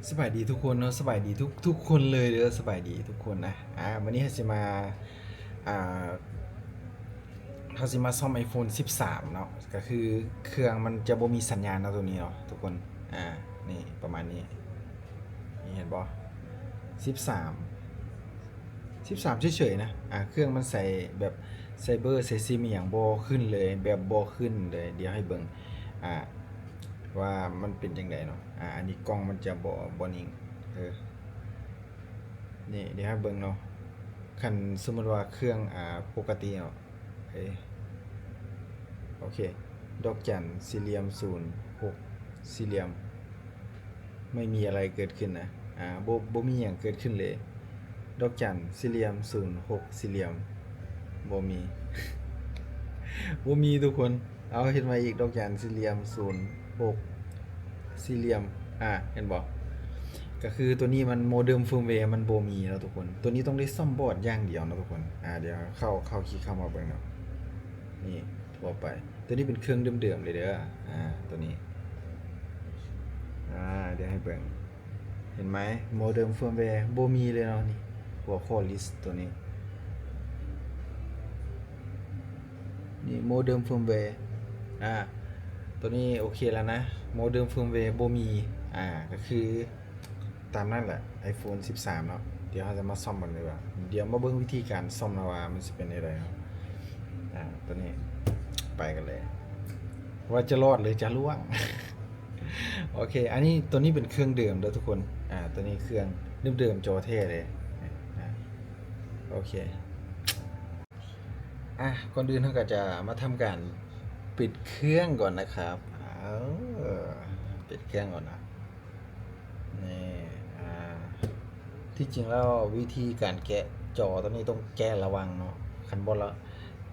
ສະບາຍດີທຸກຄົນເນາະ ສະບາຍດີທຸກ ທຸກຄົນເລີຍເດີ ສະບາຍດີທຸກຄົນນະ. ອາ ມື້ນີ້ເຮົາຊິມາ ອາ ເຮົາຊິມາສ້ອມ iPhone ສິບສາມ ເນາະ ກະຄືເຄື່ອງມັນຈະບໍ່ມີສັນຍານເນາະ ໂຕນີ້ເນາະທຸກຄົນ. ອາ ນີ້ປະມານນີ້ ນີ້ເຫັນບໍ່ ສິບສາມ ສິບສາມເສີຍໆນະ. ອາ ເຄື່ອງມັນໃສ່ແບບ ໄຊເບີ ໃສ່ຊິມອີ່ຫຍັງບໍ່ຂຶ້ນເລີຍ ແບບບໍ່ຂຶ້ນເລີຍ. ດຽວໃຫ້ເບິ່ງ ອາ ວ່າມັນເປັນຈັ່ງໃດເນາະ. ອາ ອັນນີ້ກ້ອງມັນຈະບໍ່ ບໍ່ນິ່ງ ເອີ ນີ້ ດຽວໃຫ້ເບິ່ງເນາະ. ຄັນສົມມຸດວ່າເຄື່ອງ ອາ ປົກກະຕິເນາະ ເອີ ໂອເຄ ດອກຈັນ ສີ່ຫຼ່ຽມ ສູນ ຫົກ ສີ່ຫຼ່ຽມ ໄມ່ມີອະໄລເກີດຂຶ້ນນະ. ອາ ບໍ່ ບໍ່ມີຫຍັງເກີດຂຶ້ນເລີຍ. ດອກຈັນ ສີ່ຫຼ່ຽມ ສູນ ຫົກ ສີ່ຫຼ່ຽມ ບໍ່ມີ ບໍ່ມີທຸກຄົນ. ເອົາ ເຮັດໃໝ່ອີກ ດອກຈັນ ສີ່ຫຼ່ຽມ ສູນ ຫົກ ສີ່ຫຼ່ຽມ ອາ ເຫັນບໍ່ ກະຄືໂຕນີ້ມັນ ໂມເດີມເຟີມແວ ມັນບໍ່ມີເນາະທຸກຄົນ. ໂຕນີ້ຕ້ອງໄດ້ສ້ອມບອດຢ່າງດຽວເນາະທຸກຄົນ. ອາ ດຽວເຂົ້າ ເຂົ້າ ຄລິກເຂົ້າມາເບິ່ງເນາະ. ນີ້ ທົ່ວໄປ ໂຕນີ້ເປັນເຄື່ອງເດີມໆເລີຍເດີ. ອາ ໂຕນີ້ ອາ ດຽວໃຫ້ເບິ່ງ ເຫັນໄໝ ໂມເດີມເຟີມແວ ບໍ່ມີເລີຍເນາະ. ນີ້ ຫົວຂໍ້ລິສໂຕນີ້ ນີ້ ໂມເດີມເຟີມແວ ອາ ໂຕນີ້ໂອເຄແລ້ວນະ. ໂມເດີມເຟີມແວບໍ່ມີ ອາ ກະຄືຕາມນັ້ນແຫຼະ iPhone ສິບສາມ ເນາະ. ດຽວເຮົາຈະມາສ້ອມເບິ່ງດີກວ່າ ດຽວມາເບິ່ງວິທີການສ້ອມນະວ່າມັນຊິເປັນແນວໃດເນາະ. ອາ ໂຕນີ້ໄປກັນເລີຍ ວ່າຈະລອດຫຼືຈະລ່ວງ. ໂອເຄ ອັນນີ້ ໂຕນີ້ເປັນເຄື່ອງເດີມເດີທຸກຄົນ. ອາ ໂຕນີ້ເຄື່ອງເດີມໆ ຈໍແທ້ເລີຍ. ອາ ໂອເຄ ອາ ກ່ອນອື່ນເຮົາກະຈະມາທຳການປິດເຄື່ອງກ່ອນນະຄັບ. ເອົາ ປິດເຄື່ອງກ່ອນນະ. ນີ້ ອາ ທີ່ຈິງແລ້ວວິທີການແກະຈໍໂຕນີ້ຕ້ອງແກະລະວັງເນາະ. ຄັນບໍ່ລະ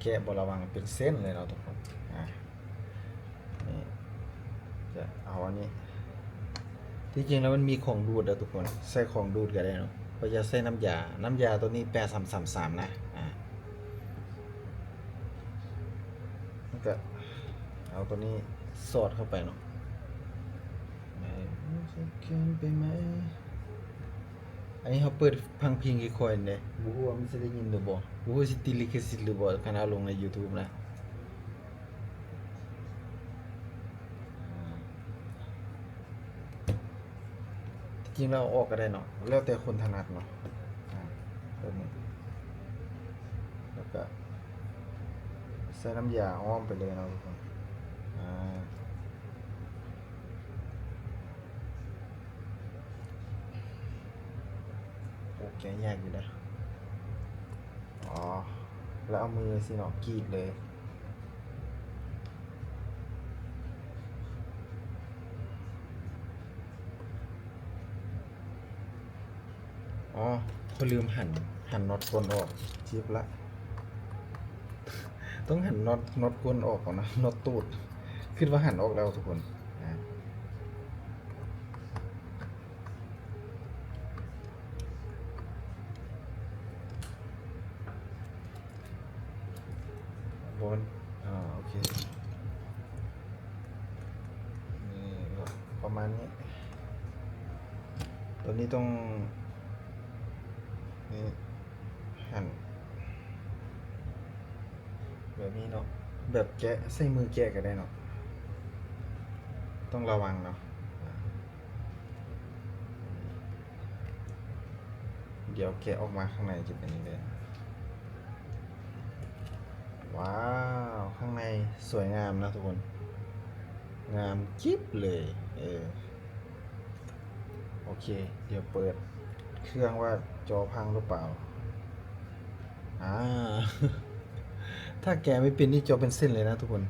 ແກະບໍ່ລະວັງເປັນເສັ້ນເລີຍເນາະທຸກຄົນ. ອາ ນີ້ ຈະເອົາອັນນີ້ ທີ່ຈິງແລ້ວມັນມີຂອງດູດເດີທຸກຄົນ ໃສ່ຂອງດູດກະໄດ້ເນາະ. ຂ້ອຍຈະໃສ່ນ້ຳຢາ ນ້ຳຢາໂຕນີ້ແປດສາມສາມສາມນະ. ອາ ແລ້ວກະເອົາໂຕນີ້ສອດເຂົ້າໄປເນາະ. ອັນນີ້ເຮົາເປີດຟັງເພງຄ່ອຍໆເດ້ ບໍ່ຮູ້ວ່າມັນຊິໄດ້ຍິນຫຼືບໍ່ ບໍ່ຮູ້ຊິຕິດລິຂະສິດຫຼືບໍ່ ຄັນເອົາລົງໃນ YouTube ນະ. ທີ່ຈິງແລ້ວເອົາອອກກະໄດ້ເນາະ ແລ້ວແຕ່ຄົນຖະໜັດເນາະ. ອາ ແບບນີ້ ແລ້ວກະໃສ່ນ້ຳຢາອ້ອມໄປເລີຍເນາະທຸກຄົນ. ອາ ໂອເຄ ແກະຍາກຢູ່ເດີ. ອໍ ແລ້ວເອົາມືຊີ້ເນາະ ກຣີດເລີຍ. ອໍ ຂ້ອຍລືມຫັນ ຫັນນັອດກົ້ນອອກ ເຈັບລະ. ຕ້ອງຫັນນັອດ ນັອດກົ້ນອອກກ່ອນນະ ນັອດຕູດ. ຄິດວ່າຫັນອອກແລ້ວທຸກຄົນ. ອາ ບໍ່ແມ່ນ ອາ ໂອເຄ ນີ້ ປະມານນີ້. ໂຕນີ້ຕ້ອງ ນີ້ ຫັ້ນ ແບບນີ້ເນາະ ແບບແກະ ໃຊ້ມືແກະກະໄດ້ເນາະ. ຕ້ອງລະວັງເນາະ. ດຽວແກະອອກມາຂ້າງໃນຈະເປັນຈັ່ງໃດ. ວ້າວ ຂ້າງໃນສວຍງາມນະທຸກຄົນ ງາມຈິບເລີຍ. ເອີ ໂອເຄ ດຽວເປີດເຄື່ອງວ່າຈໍພັງຫຼືເປົ່າ. ອາ ຖ້າແກະໄມ່ເປັນນີ້ຈໍເປັນເສັ້ນເລີຍນະທຸກຄົນ.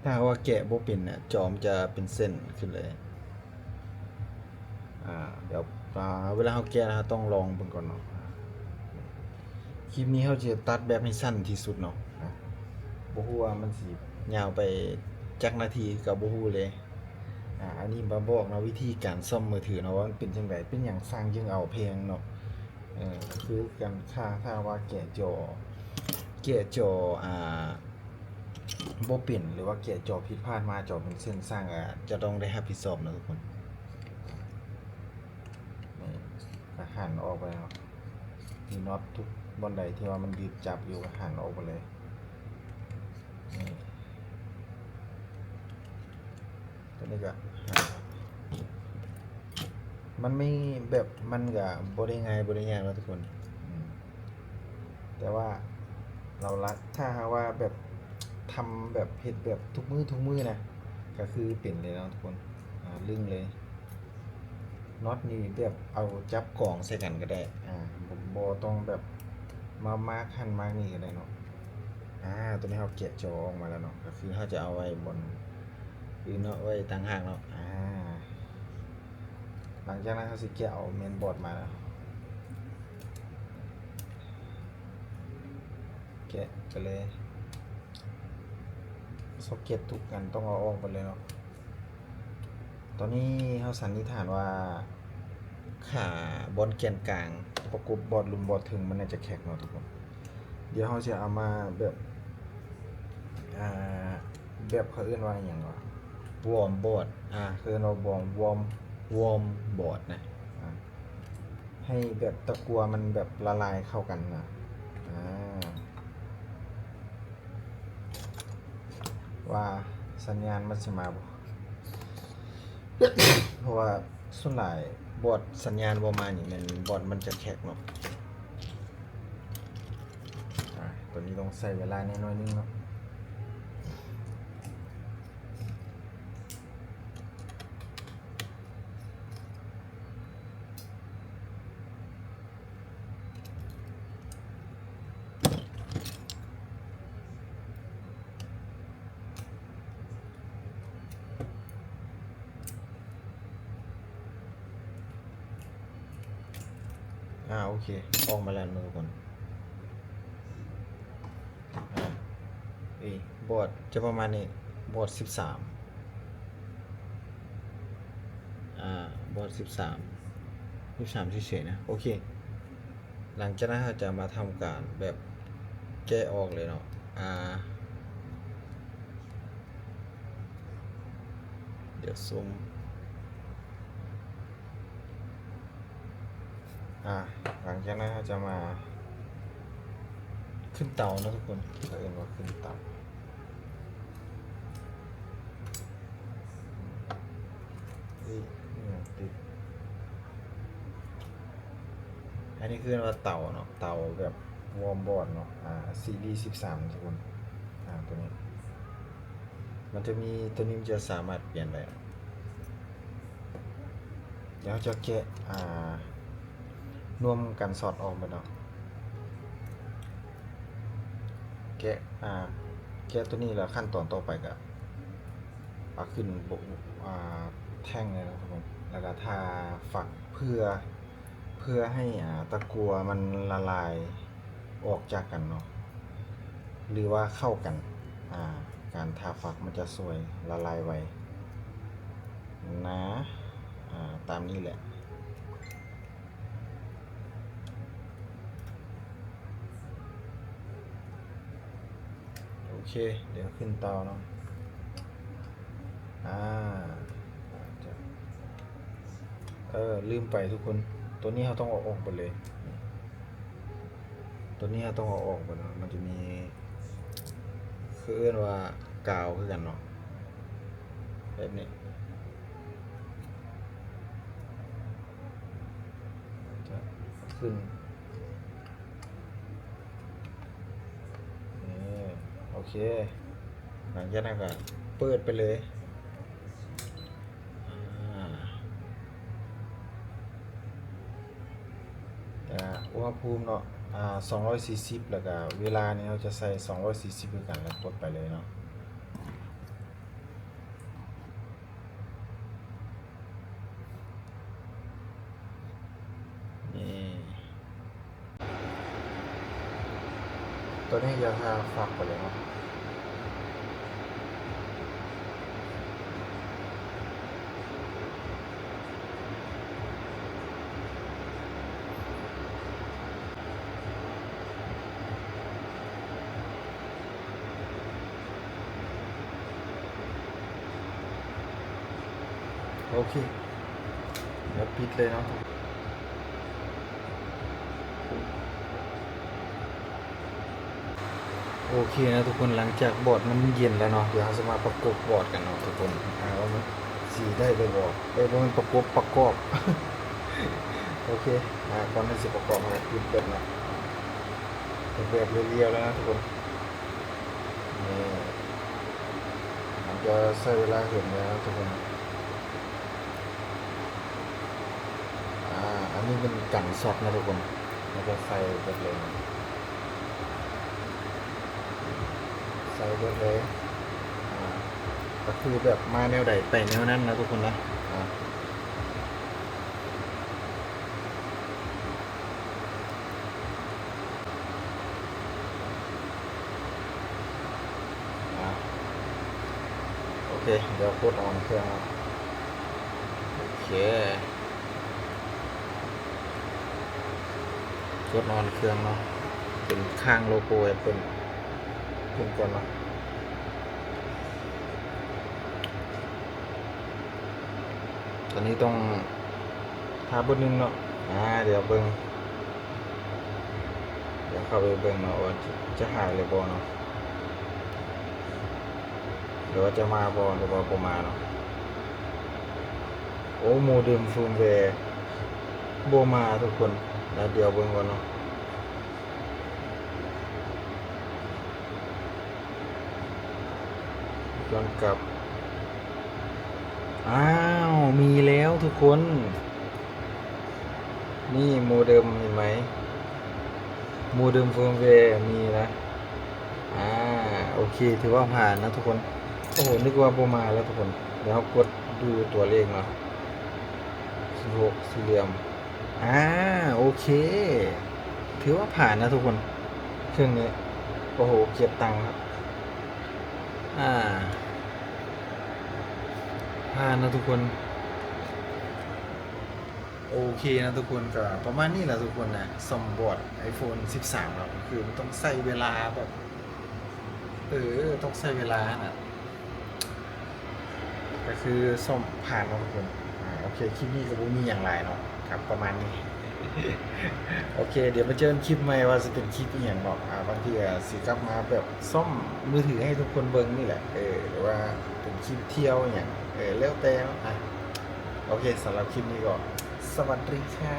ຖ້າຫາກວ່າແກະບໍ່ເປັນນະ ຈໍມັນຈະເປັນເສັ້ນຂຶ້ນເລີຍ. ອາ ດຽວ ອາ ເວລາເຮົາແກະນະ ເຮົາຕ້ອງລອງເບິ່ງກ່ອນເນາະ. ຄລິບນີ້ເຮົາຈະຕັດແບບໃຫ້ສັ້ນທີ່ສຸດເນາະ. ອາ ບໍ່ຮູ້ວ່າມັນຊິຍາວໄປຈັກນາທີກະບໍ່ຮູ້ເລີຍ. ອາ ອັນນີ້ມາບອກເນາະ ວິທີການສ້ອມມືຖືເນາະ ວ່າມັນເປັນຈັ່ງໃດ ເປັນຫຍັງຊ່າງຈຶ່ງເອົາແພງເນາະ. ເອີ ຄືກັນ ຖ້າ ຖ້າວ່າແກະຈໍ ແກະຈໍ ອາ ບໍ່ເປັນ ຫຼືວ່າແກະຈໍຜິດພາດມາ ຈໍເປັນເສັ້ນ ຊ່າງອາດຈະຕ້ອງໄດ້ຮັບຜິດຊອບເນາະທຸກຄົນ. ຫັນອອກໄປເນາະ. ມີນັອດທຸກບ່ອນໃດທີ່ວ່າມັນຍຶດຈັບຢູ່ ກໍຫັນອອກໄປເລີຍ. ນີ້ ຕົວນີ້ກໍຫັນ ມັນມີແບບ ມັນກໍບໍ່ໄດ້ງ່າຍ ບໍ່ໄດ້ຍາກເນາະທຸກຄົນ. ອືມ ແຕ່ວ່າເຮົາລະ ຖ້າຫາກວ່າແບບທຳແບບ ເຮັດແບບທຸກມື້ ທຸກມື້ນະ ກໍຄືເປັນເລີຍເນາະທຸກຄົນ. ອາ ລຶ້ງເລີຍ. ນັອດນີ້ແບບເອົາຈັບກອງໃສ່ກັນກໍໄດ້ ອາ ບໍ່ ບໍ່ຕ້ອງແບບມາມາກຫັ້ນມາກນີ້ກໍໄດ້ເນາະ. ອາ ຕົວນີ້ເຮົາແກະຈໍອອກມາແລ້ວເນາະ ກໍຄືເຮົາຈະເອົາໄວ້ບ່ອນອື່ນເນາະ ໄວ້ຕ່າງຫາກເນາະ. ອາ ຫຼັງຈາກນັ້ນເຮົາຊິແກະເອົາເມນບອດມາ ແກະໄປເລີຍ. ຊັອກເກັດທຸກອັນຕ້ອງເອົາອອກໄປເລີຍເນາະ. ຕອນນີ້ເຮົາສັນນິຖານວ່າ ຂາບ່ອນແກນກາງປະກົບບອດລຸ່ມບອດເທິງມັນໜ້າຈະແຄກເນາະທຸກຄົນ. ດຽວເຮົາຊິເອົາມາແບບ ອ່າ ແບບເຂົາເອີ້ນວ່າຫຍັງວະ ວອມບອດ ອ່າ ເຂົາເອີ້ນວ່າວອມ ວອມ ວອມບອດນະ ອ່າ ໃຫ້ແບບຕະກົ່ວມັນແບບລະລາຍເຂົ້າກັນນະ ອ່າ ວ່າສັນຍານມັນຊິມາບໍ່ ເພາະວ່າສ່ວນຫຼາຍບອດສັນຍານບໍ່ມານີ້ແມ່ນບອດມັນຈະແຄກເນາະ. ອາ ຕົວນີ້ຕ້ອງໃຊ້ເວລາແດ່ໜ້ອຍໜຶ່ງເນາະ. ອາ ໂອເຄ ອອກມາແລ້ວເນາະທຸກຄົນ. ອາ ເອີ ບອດຈະປະມານນີ້ ບອດສິບສາມ ອາ ບອດສິບສາມ ສິບສາມເສຍໆນະ. ໂອເຄ ຫຼັງຈາກນັ້ນເຮົາຈະມາທຳການແບບແກະອອກເລີຍເນາະ. ອາ ດຽວຊຸມ ອາ ຫຼັງຈາກນັ້ນເຮົາຈະມາຂຶ້ນເຕົາເນາະທຸກຄົນ ເຂົາເອີ້ນວ່າຂຶ້ນເຕົາ. ເອີຍ ອີຫຍັງຕິດ? ອັນນີ້ຄືວ່າເຕົາເນາະ ເຕົາແບບວອມບອດເນາະ ອາ ຊີຣີສິບສາມທຸກຄົນ. ອາ ຕົວນີ້ ມັນຈະມີ ຕົວນີ້ມັນຈະສາມາດປ່ຽນໄດ້. ດຽວເຮົາຈະແກະ ອ່າ ນວມກັນຊັອດອອກເບິດເນາະ. ແກະ ອ່າ ແກະຕົວນີ້ແລ້ວ ຂັ້ນຕອນຕໍ່ໄປກະເອົາຂຶ້ນ ອ່າ ແທ່ງເລີຍເນາະ ແລ້ວກະທາຝັກເພື່ອ ເພື່ອໃຫ້ ອ່າ ຕະກົ່ວມັນລະລາຍອອກຈາກກັນເນາະ ຫຼືວ່າເຂົ້າກັນ. ອາ ການທາຝັກມັນຈະຊ່ວຍລະລາຍໄວນະ. ອາ ຕາມນີ້ແຫຼະ. ໂອເຄ ດຽວຂຶ້ນເຕົາເນາະ. ອາ ເອີ ລືມໄປທຸກຄົນ ຕົວນີ້ເຮົາຕ້ອງເອົາອອກເບິດເລີຍ. ຕົວນີ້ເຮົາຕ້ອງເອົາອອກເບິດເນາະ ມັນຈະມີ ຄືເອີ້ນວ່າກາວຄືກັນເນາະ ແບບນີ້ ຈະຂຶ້ນ ນີ້ ໂອເຄ ຫຼັງຈາກນັ້ນກໍເປີດໄປເລີຍ. ອາ ອາ ອຸນຫະພູມເນາະ ອາ ສອງຮ້ອຍສີ່ສິບ ແລ້ວກະເວລານີ້ເຮົາຈະໃສ່ສອງຮ້ອຍສີ່ສິບຄືກັນ ແລ້ວກົດໄປເລີຍເນາະ. ນີ້ ຕົວນີ້ຈະທາຝັກໄປເລີຍເນາະ. ໂອເຄ ດຽວປິດເລີຍເນາະ. ໂອເຄນະທຸກຄົນ, ຫຼັງຈາກບອດມັນເຢັນແລ້ວເນາະ, ດຽວເຮົາຊິມາປະກົບບອດກັນເນາະທຸກຄົນ ອ່າ ວ່າມັນຊິໄດ້ຫຼືບໍ່. ເອີຍ ບໍ່ແມ່ນປະກົບ, ປະກອບ. ໂອເຄ ອ່າ ກ່ອນທີ່ຊິປະກອບ ເຮົາກໍປິດເບິດເນາະ, ເຮັດແບບລຽວໆແລ້ວນະທຸກຄົນ. ນີ້ ມັນຈະໃຊ້ເວລາເຖິງແລ້ວນະທຸກຄົນ. ອ່າ ອັນນີ້ເປັນກັນຊັອດນະທຸກຄົນ, ແລ້ວກໍໃສ່ເບິດເລີຍ, ໃສ່ເບິດເລີຍ. ອ່າ ກໍຄືແບບມາແນວໃດໄປແນວນັ້ນນະທຸກຄົນນະ. ອ່າ ອ່າ ໂອເຄ ດຽວກົດອອນເຄື່ອງເນາະ. ໂອເຄ ກົດອອນເຄື່ອງເນາະ, ເປັນຂ້າງໂລໂກ້ແອັບເປິ້ນຂຶ້ນກ່ອນເນາະ. ຕອນນີ້ຕ້ອງຖ້າເບີໜຶ່ງເນາະ. ອ່າ ດຽວເບິ່ງ, ດຽວເຂົ້າໄປເບິ່ງເນາະ ວ່າຈະ ຈະຫາຍຫຼືບໍ່ເນາະ, ຫຼືວ່າຈະມາບໍ່ ຫຼືວ່າບໍ່ມາເນາະ. ໂອ້ ໂມເດັມເຟີມແວບໍ່ມາທຸກຄົນ, ແລ້ວດຽວເບິ່ງກ່ອນເນາະ. ຍ້ອນກັບ. ອ້າວ ມີແລ້ວທຸກຄົນ, ນີ້ໂມເດັມ ເຫັນໄໝ? ໂມເດັມເຟີມແວມີນະ. ອ່າ ໂອເຄ ຖືວ່າຜ່ານນະທຸກຄົນ. ໂອ້ໂຫ ນຶກວ່າບໍ່ມາແລ້ວທຸກຄົນ. ດຽວເຮົາກົດດູຕົວເລກເນາະ, ສິບຫົກ ສີ່ຫຼ່ຽມ. ອ່າ ໂອເຄ ຖືວ່າຜ່ານນະທຸກຄົນ ເຄື່ອງນີ້. ໂອ້ໂຫ ເກັບຕັງແລ້ວ. ອ່າ ຜ່ານນະທຸກຄົນ. ໂອເຄນະທຸກຄົນ, ກໍປະມານນີ້ລະທຸກຄົນນະ, ສ້ອມບອດໄອໂຟນສິບສາມເນາະ, ກໍຄືມັນຕ້ອງໃຊ້ເວລາແບບ ເອີ ຕ້ອງໃຊ້ເວລານະ. ກໍຄືສ້ອມຜ່ານເນາະທຸກຄົນ. ອ່າ ໂອເຄ ຄລິບນີ້ກໍບໍ່ມີຫຍັງຫຼາຍເນາະ, ກໍປະມານນີ້. ໂອເຄ ດຽວມາເຈີກັນຄລິບໃໝ່ ວ່າຊິເປັນຄລິບອີ່ຫຍັງເນາະ. ອ່າ ບາງທີກໍຊິກັບມາແບບສ້ອມມືຖືໃຫ້ທຸກຄົນເບິ່ງນີ້ແຫຼະ, ເອີ ຫຼືວ່າເປັນຄລິບທ່ຽວອີ່ຫຍັງ, ເອີ ແລ້ວແຕ່ເນາະ. ອ່າ ໂອເຄ ສຳລັບຄລິບນີ້ກໍສະຫວັດດີຄ່ະ.